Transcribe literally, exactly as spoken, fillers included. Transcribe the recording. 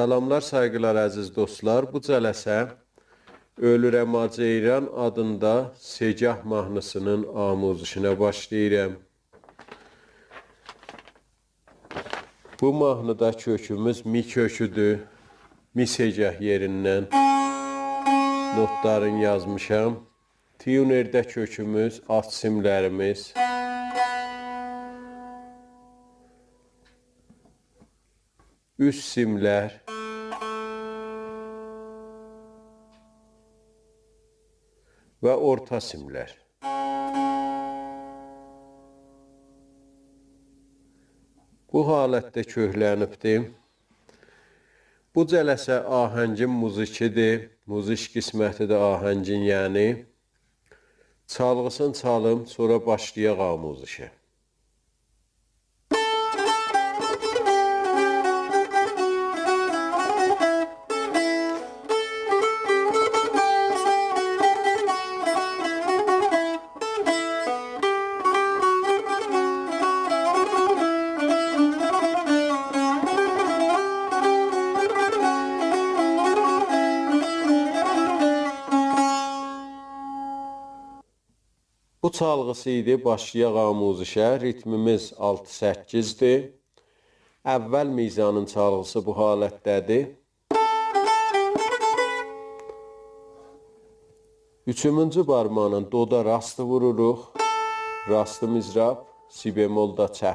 سلاملار، سایغیلار، عزیز دوستلار. بو جلسه «اؤلورم آ جئیران» آدیندا سه‌گاه ماهنی‌سینین آموزشینه باشلاییرام. بو ماهنی‌دا کؤکوموز می کؤکودور. می سه‌گاه یئریندن نوتلارین یازمیشام. تیونرده کؤکوموز، آلت سیملریمیز، اوست سیملر و اورتا سیملر. بو حالتده کؤکلنیبدیر. بو جلسه آهنگین موزیکی‌دیر. موزیک قسمتی‌دیر آهنگین، یعنی. چالغی‌سینی چالیم، سونرا باشلایاق آموزشه. بو چالغی‌سی ایدی. باشلایاق آموزشه. ریتمیمیز آلتی سککیزدیر. اول میزانین چالغی‌سی بو حالتده‌دیر. اوچومونجو بارماغینان دودا راستی ووروروق. راستی مضراب، سی بمول دا چپ.